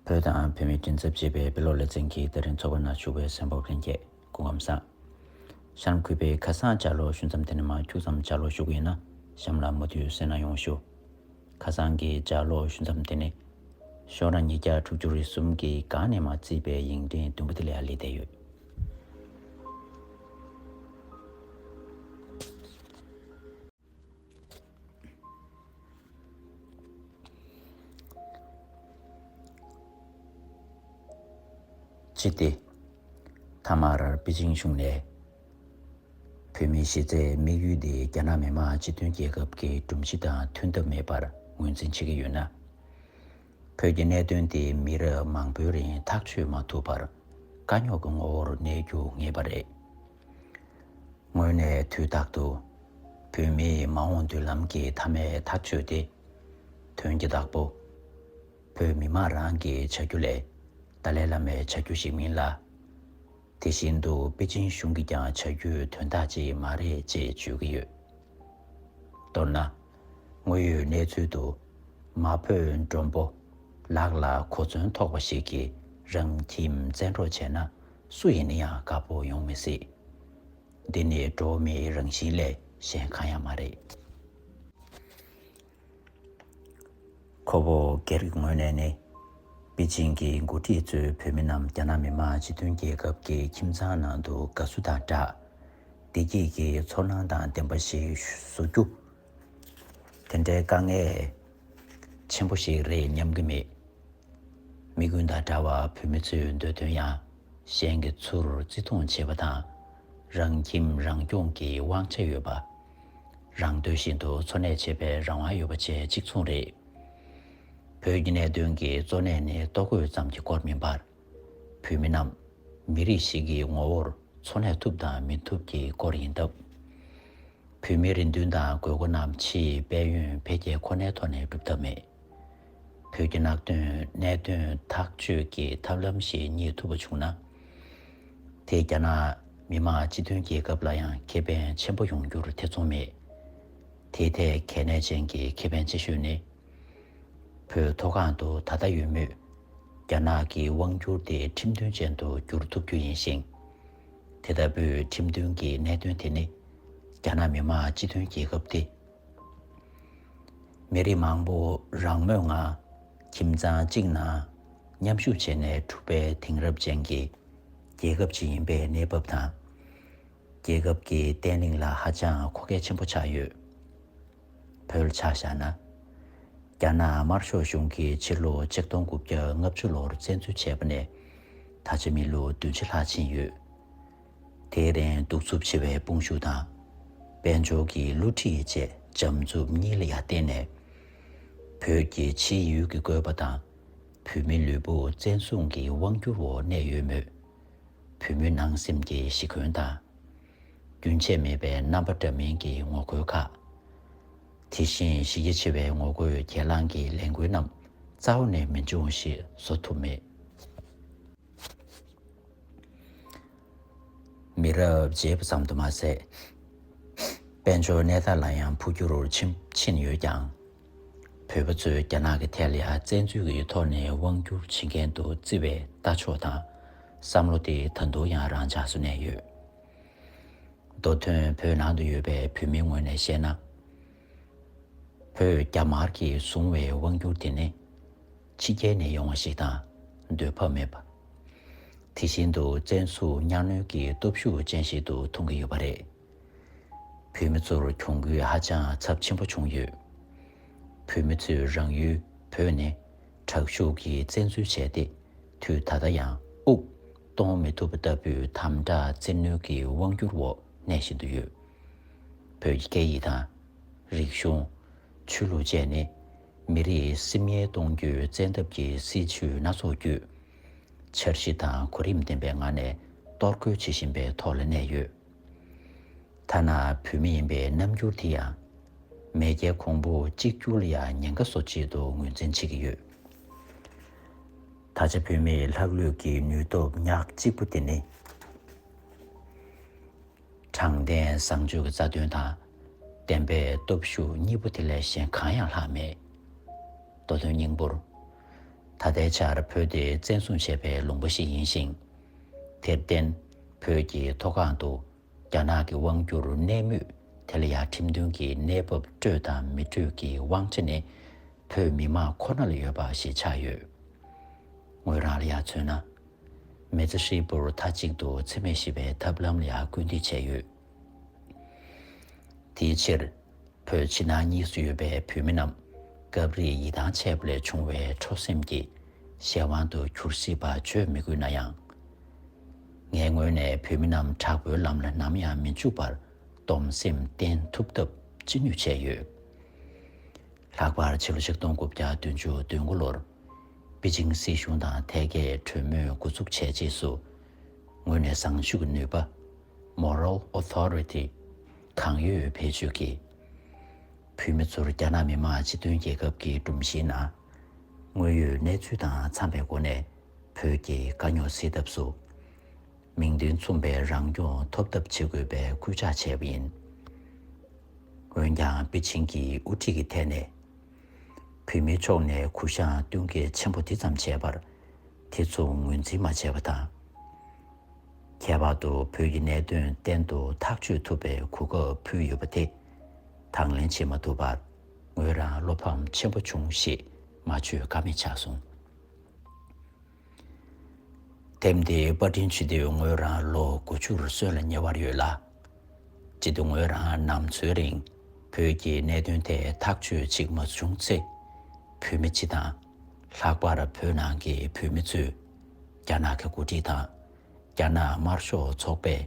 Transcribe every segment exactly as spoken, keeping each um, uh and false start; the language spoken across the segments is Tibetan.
བོད་དང་བོད་མིའི་མགྲིན་ཚབ་ཅེས་པའི་དཔེ་ཀློག་ལེ་ཚན་གྱི་དེ་རིང་ཚོགས་པ་ནང་ཞུགས་པའི་གསན་པ་ལྷན་རྒྱས་སྐུ་ཁམས་བཟང་། གཤམ་གུས་པའི་ཁ་སང་ལྗགས་ཀློག་ཞུ་མཚམས་དེ་ནས་མར་ཁྱུག་ཙམ་ལྗགས་ཀློག་ཞུ་གི་ཡིན་ན་གཤམ་ལ་མུ་མཐུད་གསན་གནང་ཡོང་ཞུ། ཁ་སང་གི་ལྗགས་ཀློག་ཞུ་མཚམས་དེ་ནས་ཤོག་གྲངས་ཉིས་བརྒྱ་དྲུག་ཅུ་རེ་གསུམ་གྱི་སྒང་ནས་མར་བརྩིས་པའི་ཡིག་ཕྲེང་བདུན་པ་དེ་ལ་ཡར་སླེབས་བསྡད་ཡོད། སྤྱི་ཏི། མཐའ་མར་པེ་ཅིང་གཞུང་ནས། བོད་མིའི་གཞི་རྩའི་དམིགས་ཡུལ་དེ་རྒྱ་ནག་མི་དམངས་སྤྱི་མཐུན་རྒྱལ་ཁབ་ཀྱི་སྒྲོམ་གཞི་དང་མཐུན་ཐབས་མེད་པར་ངོས་འཛིན་བྱེད་ཀྱི་ཡོད་ན། བོད་ཀྱི་གནད་དོན་དེ་མི་རབས་མང་པོའི་རིང་ཐག་གཅོད་མ་ཐུབ་པར་དཀའ་རྙོག་གི་ངོ་བོར་གནས་རྒྱུ་ངེས་པ་རེད། དངོས་གནས་དུས་རྟག་ཏུ་བོད་མིའི་མ་འོངས་མདུན་ལམ་གྱི་མཐའ་མའི་ཐག་གཅོད་དེ། དོན་གྱི་བདག་པོ་བོད་མི་མང་རང་གིས་བྱ་རྒྱུ་ལས་ཏཱ་ལའི་བླ་མས་བྱ་རྒྱུ་ཞིག་མིན་ལ། དེ་བཞིན་དུ་པེ་ཅིང་གཞུང་གིས་ཀྱང་བྱ་རྒྱུའི་དོན་དག་ཅིག་མ་རེད་ཅེས་བརྗོད་ཀྱི་ཡོད། མདོར་ན། དངོས་ཡོད་གནས་ཚུལ་དུ། མ་བོས་མགྲོན་པོ། ལག་ལ་གོ་མཚོན་ཐོགས་པ་ཞིག་གིས་རང་ཁྱིམ་བཙན་འཕྲོག་བྱས་ན་སུ་ཡིན་ན་ཡང་དགའ་པོ་ཡོང་མི་སྲིད། འདི་ནི་འགྲོ་བ་མིའི་རང་བཞིན་ལས་གཞན་གང་ཡང་མ་རེད། ཁོ་བོ་སྒེར་གྱི་ངོས་ནས་ནི། པེ་ཅིང་གི་འགོ་ཁྲིད་ཚོས་བོད་མི་རྣམས་རྒྱ་ནག་མི་དམངས་སྤྱི་མཐུན་རྒྱལ་ཁབ་ཀྱི་ཁྱིམ་ཚང་ནང་དུ་དགའ་བསུ་དང་སྦྲགས། བདེ་སྐྱིད་ཀྱི་ཚོར་སྣང་དང་ལྡན་པ་ཞིག་བཟོ་རྒྱུ། དེ་འདྲའི་དཀའ་ངལ་ཆེན་པོ་ཞིག་རེད་སྙམ་གྱི་མེད། མི་ཀུན་དང་འདྲ་བར་བོད་མི་ཚོའི་འདོད་དོན་ཡང་གཞན་གྱི་ཚུར་བརྩི་མཐོང་བྱེད་པ་དང་། རང་ཁྱིམ་རང་སྐྱོང་གི་དབང་ཆ་ཡོད་པ། རང་འདོད་བཞིན་དུ་འཚོ་གནས་བྱེད་པའི་རང་དབང་ཡོད་པ་བཅས་གཅིག་མཚུངས་རེད། བོད་ཀྱི་གནད་དོན་གྱི་གཙོ་གནད་ནི་ལྟོ་གོས་ཙམ་གྱི་སྐོར་མིན་པར། བོད་མི་རྣམས་མི་རིགས་ཤིག་གི་ངོ་བོར་འཚོ་གནས་ཐུབ་དང་མི་ཐུབ་ཀྱི་སྐོར་ཡིན་སྟབས། བོད་མིའི་རེ་འདུན་དང་དགོས་མཁོ་རྣམས་ཕྱིའི་དཔལ་ཡོན་འཕེལ་རྒྱས་ཁོ་ནའི་ཐོག་ནས་སྒྲུབ་ཐབས་མེད། བོད་ཀྱི་གནད་དོན་གནད་དོན་ཐག་གཅོད་ཀྱི་ཐབས་ལམ་ཞིག་རྙེད་ཐུབ་པ་བྱུང་ན། དེས་རྒྱ་ནག་མི་དམངས་སྤྱི་མཐུན་རྒྱལ་ཁབ་ལ་ཡང་ཁེ་ཕན་ཆེན་པོ་ཡོང་རྒྱུར་ཐེ་ཚོམ་མེད། དེའི་ཐད་གལ་གནད་ཅན་གྱི་ཁེ་ཕན་ཆེ་ཤོས་ནི། བོད་མཐོ་སྒང་དུ་ད་ལྟ་ཡོད་མུས། རྒྱ་ནག་གི་དབང་སྒྱུར་དེ་ཁྲིམས་མཐུན་ཅན་དུ་བསྒྱུར་ཐུབ་རྒྱུ་ཡིན་ཞིང་། དེ་ལྟ་བུའི་ཁྲིམས་མཐུན་གྱི་གནད་དོན་དེ་ནི། རྒྱ་ནག་མི་དམངས་སྤྱི་མཐུན་རྒྱལ་ཁབ་སྟེ། མི་རིགས་མང་པོ་རང་མོས་ངང་ཁྱིམ་ཚང་གཅིག་ནང་མཉམ་ཞུགས་བྱས་ནས་གྲུབ་པའི་དེང་རབས་ཅན་གྱི་རྒྱལ་ཁབ་ཅིག་ཡིན་པའི་གནས་བབ་དང་། རྒྱལ་ཁབ་ཀྱི་བརྟན་ལྷིང་ལ་ཧ་ཅང་མཁོ་གལ་ཆེན་པོ་ཆགས་ཡོད། བོད་ཆ་བཞག་ན། རྒྱ་ནག་དམར་ཤོག་གཞུང་གིས་ཕྱི་ལོ་ཆིག་སྟོང་དགུ་བརྒྱ་ལྔ་བཅུ་ལོར་བཙན་འཛུལ་བྱས་པ་ནས་ད་ཆ་མི་ལོ་བདུན་ཅུ་ལྷག་ཕྱིན་ཡོད། དེའི་རིང་གདུག་རྩུབ་ཆེ་བའི་དཔུང་ཤུགས་དང་། དཔལ་འབྱོར་གྱི་བསླུ་བྲིད་བཅས་འཇམ་རྩུབ་གཉིས་ལ་ཡང་བརྟེན་ནས། བོད་ཀྱི་ཕྱིའི་ཡུལ་གྱི་བཀོད་པ་དང་། བོད་མིའི་ལུས་པོ་བཙན་བཟུང་གི་དབང་སྒྱུར་འོག་གནས་ཡོད་མོད། བོད་མིའི་ནང་སེམས་ཀྱི་ཞི་མགོན་དང་། རྒྱུན་ཆད་མེད་པའི་རྣམ་པ་འདྲ་མིན་གྱི་ངོ་རྒོལ་ཁག་དེ་བཞིན་གཞི་རྒྱ་ཆེ་བའི་ངོ་རྒོལ་གྱེན་ལངས་ཀྱི་ལས་འགུལ་རྣམས་རྩ་བ་ནས་མི་འབྱུང་ཞེས་བཟོ་ཐུབ་མེད། མི་རབས་བརྗེས་པ་ཙམ་དུ་མ་ཟད། དཔལ་འབྱོར་གནས་སྟངས་ལ་ཡང་འཕོ་འགྱུར་ཕྱིན་ཕྱིན་ཡོད་ཀྱང་། བོད་པ་ཚོས་རྒྱ་ནག་གི་ཐད་ལ་ཡང་བཙན་འཛུལ་གྱི་ཐོག་ནས་དབང་བསྒྱུར་བྱེད་མཁན་དུ་བརྩི་བའི་ལྟ་ཕྱོགས་དང་བསམ་བློ་དེ་ད་དུང་ཡང་རང་འཇགས་སུ་གནས་ཡོད། མདོ་དོན་བོད་ནང་དུ་ཡོད་པའི་བོད་མིའི་ངོས་ནས་བཤད་ན། བོད་རྒྱ་དམར་གྱིས་བཟུང་བའི་དབང་སྒྱུར་དེ་ནི་ཕྱི་རྒྱལ་ནས་ཡོང་བ་ཞིག་དང་འདོད་བབ་མེད་པ། དེ་བཞིན་དུ་བཙན་བཟུང་གཉའ་གནོན་གྱི་སྟོབས་ཤུགས་ཅན་ཞིག་ཏུ་མཐོང་གི་ཡོད་པ་རེད། བོད་མི་ཚོར་གྱོང་གུད་ཧ་ཅང་ཚབས་ཆེན་པོ་བྱུང་ཡོད། བོད་མི་ཚོས་རང་ཡུལ་བོད་ནས་དྲག་ཤུགས་ཀྱིས་བཙན་འཛུལ་བྱས་ཏེ། དུས་ད་ལྟ་ཡང་དབུགས་གཏོང་མི་ཐུབ་པ་ལྟ་བུའི་དམ་དྲག་བཙན་གནོན་གྱི་དབང་སྒྱུར་འོག་གནས་བཞིན་དུ་ཡོད། བོད་ཀྱི་སྐད་ཡིག་དང་། རིག་གཞུང་། ཆོས་ལུགས་བཅས་ནི་མི་རིགས་སིམ་ཡལ་གཏོང་རྒྱུའི་བཙན་ཐབས་ཀྱི་སྲིད་བྱུས་སྣ་ཚོགས་བརྒྱུད། འཆར་གཞི་དང་གོ་རིམ་ལྡན་པའི་ངང་ནས་གཏོར་རྒོལ་བྱེད་བཞིན་པའི་ཐོག་ལ་གནས་ཡོད། ཐ་ན་བོད་མི་ཡིན་པའི་རྣམ་འགྱུར་དེ་ཡང་། མེས་རྒྱལ་གོང་བུ་གཅིག་གྱུར་ལ་ཡང་ཉེན་ཁ་བཟོ་ཆེད་དུ་ངོས་འཛིན་བྱེད་ཀྱི་ཡོད། ད་ཆ་བོད་མིའི་ལྷག་ལུས་ཀྱི་ནུས་སྟོབས་ཉག་གཅིག་པུ་དེ་ནི། དྲང་བདེན་བཟང་སྤྱོད་ཀྱི་རྩ་དོན་དང་། བདེན་པའི་སྟོབས་ཤུགས་གཉིས་པོ་དེ་ལས་གཞན་གང་ཡང་ལྷག་མེད། མདོ་དོན་སྙིང་པོར། ད་ལྟའི་ཆར་བོད་དེ་བཙན་བཟུང་བྱས་པའི་ལུང་པ་ཞིག་ཡིན་ཞིང་། དེར་བརྟེན། བོད་ཀྱི་མཐོ་སྒང་དུ་རྒྱ་ནག་གི་དབང་སྒྱུར་གནས་མུས་དེ་ལ་ཡང་ཁྲིམས་མཐུན་གྱི་གནས་བབ་སྤྲོད་དང་མི་སྤྲོད་ཀྱི་དབང་ཆ་ནི་བོད་མི་མང་ཁོ་ན་ལ་ཡོད་པ་ཞིག་ཆགས་ཡོད། ངོས་རང་ལ་ཡང་མཚོན་ན། མི་ཚེ་ཧྲིལ་པོར་མཐའ་གཅིག་ཏུ་འཚེ་མེད་ཞི་བའི་ཐབས་ལམ་ལ་ཡང་སྐུལ་འདེད་བྱས་ཡོད། དེའི་ཕྱིར། བོད་ཕྱི་ནང་གཉིས་སུ་ཡོད་པའི་བོད་མི་རྣམས་སྐབས་རེ་ཡིད་ཐང་ཆད་པ་ལས་བྱུང་བའི་ཁྲོ་སེམས་ཀྱིས་གཞན་དབང་དུ་གྱུར་སྲིད་པ་བརྗོད་མི་དགོས་ན་ཡང་། ངའི་ངོས་ནས་བོད་མི་རྣམས་དྲག་པོའི་ལམ་ལ་ནམ་ཡང་མི་འཇུག་པར་སྡོམ་སེམས་བསྟེན་ཐུབ་ཐབས་ཅི་ནུས་བྱས་ཡོད། ལྷག་པར་ཕྱི་ལོ་ཆིག་སྟོང་དགུ་བརྒྱ་བདུན་ཅུ་དོན་དགུ་ལོར་པེ་ཅིང་སྲིད་གཞུང་དང་ཐད་ཀའི་གྲོས་མོལ་འགོ་འཛུགས་བྱས་རྗེས་སུ། ངོས་ནས་བཟང་སྤྱོད་ཀྱི་ནུས་པ། Moral Authority གང་ཡོད་བེད་སྤྱོད་ཀྱིས། བོད་མི་ཚོར་རྒྱ་ནག་མི་དམངས་སྤྱི་མཐུན་རྒྱལ་ཁབ་ཀྱི་སྒྲོམ་གཞིའི་ནང་དངོས་ཡོད་གནས་ཚུལ་དང་འཚམས་པའི་སྒོ་ནས་བོད་ཀྱི་དཀའ་རྙོག་སེལ་ཐབས་སུ། མིང་དོན་མཚུངས་པའི་རང་སྐྱོང་ཐོབ་ཐབས་བྱེད་དགོས་པའི་སྐུལ་ལྕག་བྱས་པ་ཡིན། འོན་ཀྱང་པེ་ཅིང་གི་དབུ་ཁྲིད་ཀྱི་ཐད་ནས། བོད་མིའི་ཕྱོགས་ནས་གུ་བཤངས་གཏོང་གལ་ཆེན་པོ་དེ་ཙམ་བྱས་པར་དེ་ཚོ་ངོས་འཛིན་མ་བྱས་པ་དང་། ཁྱད་པར་དུ་བོད་ཀྱི་གནད་དོན་གཏན་དུ་ཐག་གཅོད་ཐུབ་པའི་གོ་སྐབས་ཕུལ་ཡོད་པ་དེ་དང་ལེན་བྱེད་མ་ཐུབ་པར་ངོས་རང་བློ་ཕམ་ཆེན་པོ་བྱུང་ཞེས་མ་བརྗོད་ཀ་མེད་ཆགས་སོང་། དེབ་འདི་པར་སྐྲུན་བྱེད་དུས་ངོས་རང་ལོ་དགུ་བཅུར་སོན་ལ་ཉེ་བར་ཡོད་ལ། སྤྱི་བཏང་ངོས་རང་ནམ་འཚོའི་རིང་བོད་ཀྱི་གནད་དོན་ཐད་ཐག་གཅོད་ཅིག་མ་བྱུང་ཚེ། བོད་མི་སྤྱི་དང་། ལྷག་པར་བོད་ནང་གི་བོད་མི་ཚོས་རྒྱ་ནག་གི་འགོ་ཁྲིད་དང་། རྒྱ་ནག་དམར་ཤོག་ཚོགས་པས་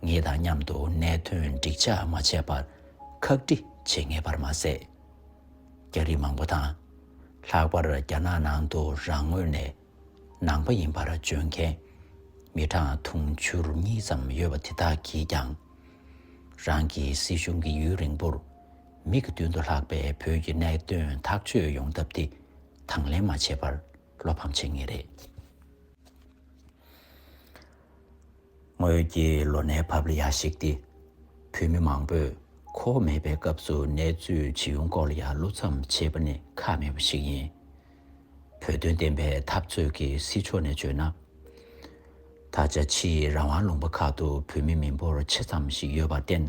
ངེད་དང་མཉམ་དུ་གནད་དོན་འགྲིག་ཆགས་མ་བྱས་པར་ཁག་དཀྲི་བྱེད་ངེས་པར་མ་ཟད། རྒྱ་རིགས་མང་པོ་དང་། ལྷག་པར་རྒྱ་ནག་ནང་དུ་རང་ངོས་ནས་ནང་པ་ཡིན་པར་བརྗོད་མཁན་མི་གྲངས་དུང་ཕྱུར་གཉིས་ཙམ་ཡོད་པ་དེ་དག་གིས་ཀྱང་། རང་གི་སྲིད་གཞུང་གིས་ཡུན་རིང་པོར་མིག་གི་མདུན་དུ་ལྷག་པའི་བོད་ཀྱི་གནད་དོན་ཐག་གཅོད་ཡོང་ཐབས་དེ་དང་ལེན་མ་བྱས་པར་བློ་ཕམ་བྱེད་ངེས་རེད། ངོས་ཀྱི་ལོ་ནའི་བབ་ལ་ཡར་གཞིགས་ཏེ། བོད་མི་མང་པོས་ཁོ་བོ་མེད་པའི་སྐབས་སུ་གནས་ཚུལ་ཇི་ཡོང་སྐོར་ལ་ཡང་བློ་འཚབ་བྱེད་པ་ནི་ཁག་མེད་པ་ཞིག་ཡིན། བོད་དོན་བདེན་པའི་འཐབ་རྩོད་ཀྱི་སྲིད་ཕྱོགས་ནས་བརྗོད་ན། ད་ཆ་ཕྱིའི་རང་དབང་ལུང་པ་ཁག་ཏུ་བོད་མི་མི་འབོར་ཆེ་ཙམ་ཞིག་ཡོད་པར་བརྟེན།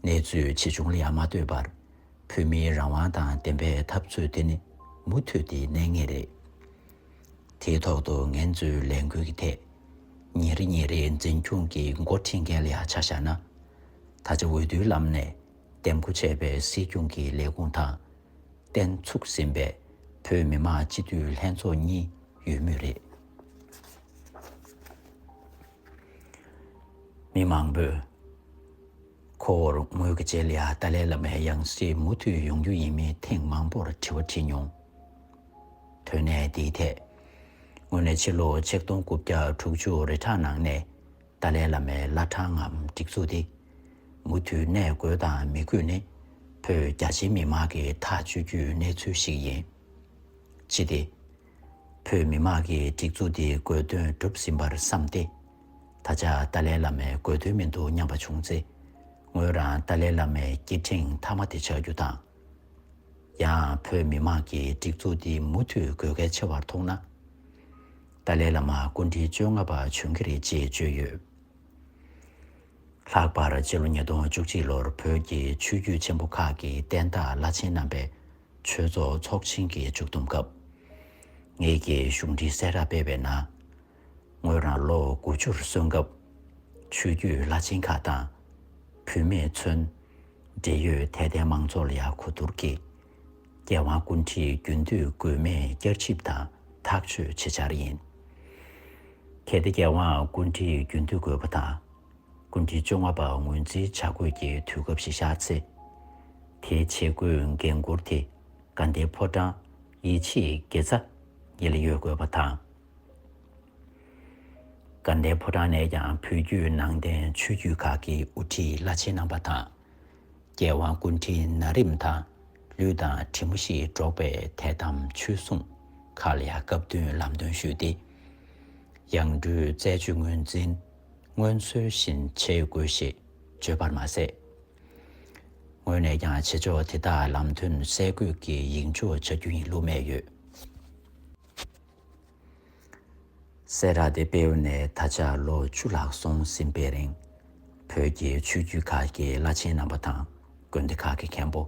གནས་ཚུལ་ཇི་བྱུང་ལ་ཡང་མ་ལྟོས་པར། བོད་མིའི་རང་དབང་དང་བདེན་པའི་འཐབ་རྩོད་དེ་ནི་མུ་མཐུད་དེ་གནས་ངེས་རེད། དེའི་ཐོག་ཏུ་ངེད་ཚོའི་ལས་འགུལ་གྱི་ཐད། ཉིན་རེ་ཉིན་རེའི་འཛིན་སྐྱོང་གི་འགོ་ཁྲིད་མཁན་ལ་ཡང་ཆ་བཞག་ན། ད་ཆ་འོས་བསྡུའི་ལམ་ནས་འདེམས་བསྐོ་བྱས་པའི་སྲིད་སྐྱོང་གི་ལས་ཁུངས་དང་། བརྟན་ཚུགས་ཟིན་པའི་བོད་མི་མང་སྤྱི་འཐུས་ལྷན་ཚོགས་གཉིས་ཡོད་མུས་རེད། མི་མང་པོས། ཁོ་བོར་ངོས་ཀྱི་རྗེས་ལ་ཡང་ཏཱ་ལའི་བླ་མའི་ཡང་སྲིད་མུ་མཐུད་ཡོང་རྒྱུ་ཡིན་མིན་ཐེངས་མང་པོར་དྲི་བ་དྲིས་མྱོང་། དོན་གནད་འདིའི་ཐད། ངོས་ནས་ཕྱི་ལོ་ཆིག་སྟོང་དགུ་བརྒྱ་དྲུག་ཅུ་རེ་གྲངས་ནང་ནས་ཏཱ་ལའི་བླ་མའི་བླ་བྲང་ངམ་སྒྲིག་འཛུགས་འདི་མུ་མཐུད་གནས་དགོས་དང་མི་དགོས་ནི་བོད་རྒྱ་ཆེའི་མི་མང་གིས་ཐག་གཅོད་རྒྱུའི་གནས་ཚུལ་ཞིག་ཡིན། ཅི་སྟེ། བོད་མི་མང་གིས་སྒྲིག་འཛུགས་འདིའི་དགོས་འདུན་གྲུབ་ཟིན་པར་བསམ་སྟེ། ད་ཆ་ཏཱ་ལའི་བླ་མའི་དགོས་འདུན་མི་འདུག་སྙམ་པ་བྱུང་ཚེ། ངོས་རང་ཏཱ་ལའི་བླ་མའི་སྐྱེ་ཕྲེང་མཐའ་མ་དེ་ཆགས་རྒྱུ་དང་། ཡང་བོད་མི་མང་གིས་སྒྲིག་འཛུགས་འདི་མུ་མཐུད་དགོས་གལ་ཆེ་བར་མཐོང་ན། ཏཱ་ལའི་བླ་མ་སྐུ་ཕྲེང་བཅོ་ལྔ་པ་བྱུང་གི་རེད་ཅེས་བརྗོད་ཡོད། ལྷག་པར་ཕྱི་ལོ་ཉིས་སྟོང་བཅུ་གཅིག་ལོར་བོད་ཀྱི་ཆོས་བརྒྱུད་ཆེན་པོ་ཁག་གི་བསྟན་བདག་བླ་ཆེན་རྣམ་པའི་ཆོས་ཚོགས་ཚོགས་ཆེན་གྱི་མཇུག་བསྡོམས་སྐབས། ངེད་ཀྱིས་གཞུང་འབྲེལ་གསལ་བསྒྲགས་སྤེལ་བའི་ནང་། ངོས་རང་ལོ་དགུ་བཅུར་སོན་སྐབས། ཆོས་བརྒྱུད་བླ་ཆེན་ཁག་དང་། བུད་མེད་ཚུན། འབྲེལ་ཡོད་དད་ལྡན་མང་ཚོགས་ལ་ཡང་གོ་བསྡུར་གྱིས། རྒྱལ་དབང་སྐུ་ཕྲེང་རྒྱུན་མཐུད་དགོས་མིན་བསྐྱར་ཞིབ་དང་ཐག་གཅོད་བྱེད་འཆར་ཡིན། གལ་ཏེ་རྒྱལ་དབང་སྐུ་ཕྲེང་རྒྱུན་མཐུད་དགོས་པ་དང་། སྐུ་ཕྲེང་བཅོ་ལྔ་པ་ངོས་འཛིན་བྱ་དགོས་ཀྱི་དུས་སྐབས་ཤིག་ཤར་ཚེ། དེའི་བྱེད་སྒོའི་འགན་འཁུར་དེ་དགའ་ལྡན་ཕོ་བྲང་ཡིད་ཆེས་དགེ་རྩ་ཉིད་ལ་ཡོད་དགོས་པ་དང་། དགའ་ལྡན་ཕོ་བྲང་ནས་ཀྱང་བོད་བརྒྱུད་ནང་བསྟན་ཆོས་བརྒྱུད་ཁག་གི་དབུ་ཁྲིད་བླ་ཆེན་རྣམ་པ་དང་། རྒྱལ་དབང་སྐུ་ཕྲེང་ན་རིམ་དང་ལུས་དང་གྲིབ་མ་བཞིན་འགྲོགས་པའི་དད་དམ་ཆོས་སྲུང་ཁག་ལ་ཡང་སྐབས་བསྟུན་ལམ་སྟོན་ཞུས་ཏེ། ཡང་སྤྲུལ་རྩད་གཅོད་ངོས་འཛིན་སྔོན་སྲོལ་བཞིན་བྱེད་དགོས་ཞེས་བརྗོད་པར་མ་ཟད། ངོས་ནས་ཀྱང་བྱེད་ཕྱོགས་དེ་དག་ལམ་སྟོན་གསལ་བཀོད་ཀྱི་ཡིག་འཇོག་བྱ་རྒྱུ་ཡིན་ལུགས་སྨྲས་ཡོད། སེ་ར་སྡེ་དཔལ་ནས་ད་ཆ་ལོ་བཅུ་ལྷག་སོང་ཟིན་པའི་རིང་། བོད་ཀྱི་ཆོས་བརྒྱུད་ཁག་གི་བླ་ཆེན་རྣམ་པ་དང་། དགོན་སྡེ་ཁག་གི་མཁན་པོ།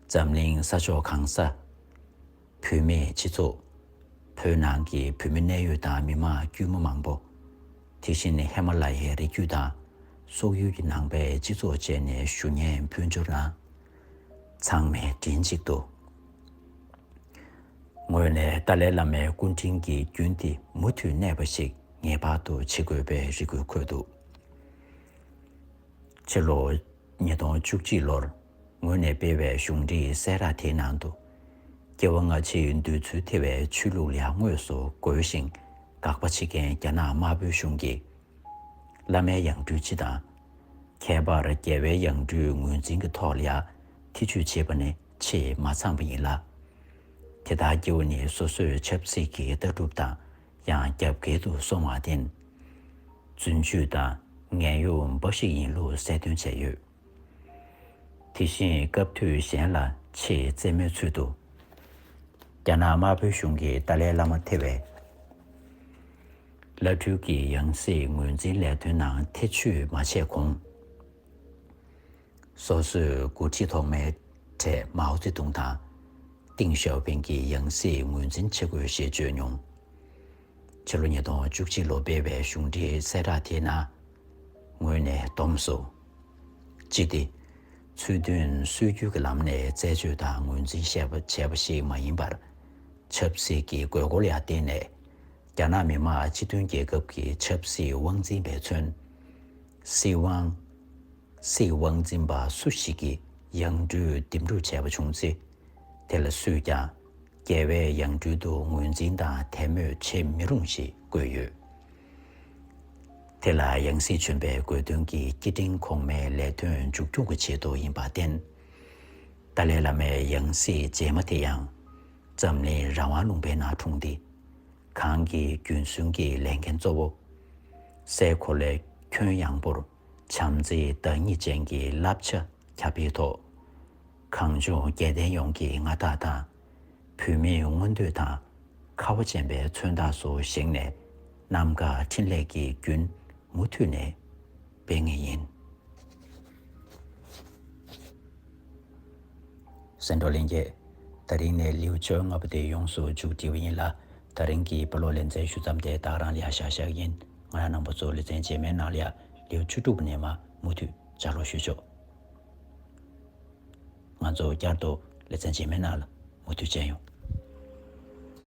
འཛམ་གླིང་ས་ཕྱོགས་གང་ས། བོད་མིའི་སྤྱི་ཚོགས། བོད་ནང་གི་བོད་མི་གནད་ཡོད་དང་མི་མང་དཀྱུས་མ་མང་པོ། དེ་བཞིན་ཧི་མ་ལ་ཡའི་རི་རྒྱུད་དང་། སོག་ཡུལ་གྱི་ནང་པའི་སྤྱི་ཚོགས་བཅས་ནས་ཞུ་སྙན་ཕུལ་འབྱོར་གནང་། ཚང་མས་མགྲིན་གཅིག་ཏུ། ངོས་ནས་ཏཱ་ལའི་བླ་མའི་སྐུ་དྲིན་གྱི་རྒྱུན་དེ་མུ་མཐུད་གནས་པ་ཞིག་ངེས་པར་དུ་བྱེད་དགོས་པའི་རེ་སྐུལ་འཁོད་འདུག་ཕྱི་ལོ་ཉིས་སྟོང་བཅུ་གཅིག་ལོར་ངོས་ནས་སྤེལ་བའི་གཞུང་འབྲེལ་གསལ་བསྒྲགས་དེའི་ནང་དུ། སྐྱེ་བ་སྔ་ཕྱིའི་འདོད་ཚུལ་ཐེ་བའི་ཆོས་ལུགས་ལ་དངོས་སུ་རྒོལ་ཞིང་དགག་པ་བྱེད་མཁན་རྒྱ་ནག་དམར་པོའི་གཞུང་གིས། བླ་མའི་ཡང་སྤྲུལ་སྤྱི་དང་། ཁྱད་པར་རྒྱལ་བའི་ཡང་སྤྲུལ་ངོས་འཛིན་གྱི་ཐོག་ལ་ཡང་ཐེ་བྱུས་བྱེད་པ་ནི་ཆེས་མ་ཚང་བ་ཡིན་ལ། དེ་ལྟར་བགྱི་བ་ནི་སོ་སོའི་ཆབ་སྲིད་ཀྱི་ལྟ་གྲུབ་དང་ཡང་རྒྱབ་འགལ་དུ་སོང་བར་བརྟེན། རྫུན་སྤྱོད་དང་ངན་གཡོ་འབའ་ཞིག་ཡིན་ལུགས་གསལ་སྟོན་བྱས་ཡོད། དེ་བཞིན་སྐབས་དུས་གཞན་ལ་ཆེས་རྩེད་མོའི་ཚུལ་དུ། རྒྱ་ནག་དམར་པོའི་གཞུང་གིས་ཏཱ་ལའི་བླ་མ་ཐེ་བའི་བླ་སྤྲུལ་གྱི་ཡང་སྲིད་ངོས་འཛིན་ལས་དོན་ནང་ཐེ་བྱུས་མ་བྱས་གོང་། སོ་སོའི་འགོ་ཁྲིད་ཐོག་མའི་གྲས་མའོ་ཙེ་ཏུང་དང་། ཏེང་ཞའོ་ཕིང་གི་ཡང་སྲིད་ངོས་འཛིན་བྱེད་དགོས་ཞེས་བརྗོད་མྱོང་། ཕྱི་ལོ་ཉིས་སྟོང་བཅུ་གཅིག་ལོ་སྤེལ་བའི་གཞུང་འབྲེལ་གསལ་བསྒྲགས་དེའི་ནང་། ངོས་ནས་སྡོམས་སུ། སྤྱི་བདེ། ཚུལ་མཐུན་སྲོལ་རྒྱུན་གྱི་ལམ་ནས་རྩད་གཅོད་དང་ངོས་འཛིན་བྱས་པ་བྱས་པ་ཞིག་མ་ཡིན་པར། ཆབ་སྲིད་ཀྱི་དགོས་མཁོ་ལ་བརྟེན་ནས། རྒྱ་ནག་མི་དམངས་སྤྱི་མཐུན་རྒྱལ་ཁབ་ཀྱི་ཆབ་སྲིད་དབང་འཛིན་པས་མཚོན། སྲིད་དབང་། སྲིད་དབང་འཛིན་པ་སུ་ཞིག་གིས་ཡང་སྤྲུལ་འདེམས་སྒྲུག་བྱས་པ་བྱུང་ཚེ། དེ་ལ་སུས་ཀྱང་རྒྱལ་བའི་ཡང་སྤྲུལ་དུ་ངོས་འཛིན་དང་དད་མོས་བྱེད་མི་རུང་ཞེས་བཀོད་ཡོད། དེ་ལ་ཡང་སྲིད་བྱོན་པའི་དགོས་འདུན་གྱི་སྐྱིད་སྒྲིང་གོང་མའི་ལས་དོན་མཇུག་སྐྱོང་གི་ཆེད་དུ་ཡིན་པར་བརྟེན། ཏཱ་ལའི་བླ་མའི་ཡང་སྲིད་རྗེས་མ་དེ་ཡང་། འཛམ་གླིང་རང་དབང་ལུང་པའི་ནང་འཁྲུངས་ཏེ། གང་གི་རྒྱུན་སྲུང་གི་ལས་འགན་གཙོ་བོ། སའི་གོ་ལའི་ཁྱོན་ཡངས་པོར་བྱམས་བརྩེའི་བདག་ཉིད་ཅན་གྱི་བསླབ་བྱ་ཁྱབ་སྤེལ་ཐོག་གངས་ལྗོངས་རྒྱལ་བསྟན་ཡོངས་ཀྱི་མངའ་བདག་དང་། བོད་མིའི་མངོན་འདོད་དང་ཁ་བ་ཅན་པའི་མཚོན་རྟགས་སུ་བཞེངས་ནས། རྣམ་དཀར་འཕྲིན་ལས་ཀྱི་རྒྱུན་མུ་མཐུད་ནས་སྤེལ་ངེས་ཡིན། གསན་གྲོགས་ལྷན་རྒྱས། ད་རིང་ནས་ལེའུ་བཅོ་ལྔ་པ་དེ་ཡོངས་སུ་མཇུག་སྒྲིལ་བ་ཡིན་ལ། ད་རིང་གི་པར་སློག་ལེ་ཚན་ཞུ་མཚམས་དེ་ད་ག་རང་ལ་ཡ་བཞག་བཞག་ཡིན། ང་རང་རྣམ་པ་ཚོ་ལེ་ཚན་རྗེས་མའི་ནང་ལ་ཡ་ལེའུ་བཅུ་དྲུག་པ་ནས་མར་མུ་མཐུད་ལྗགས་ཀློག་ཞུ་ཆོག་ང་ཚོ་བསྐྱར་དུ་ལེ་ཚན་རྗེས་མའི་ནང་ལ་མུ་མཐུད་མཇལ་ཡོང་།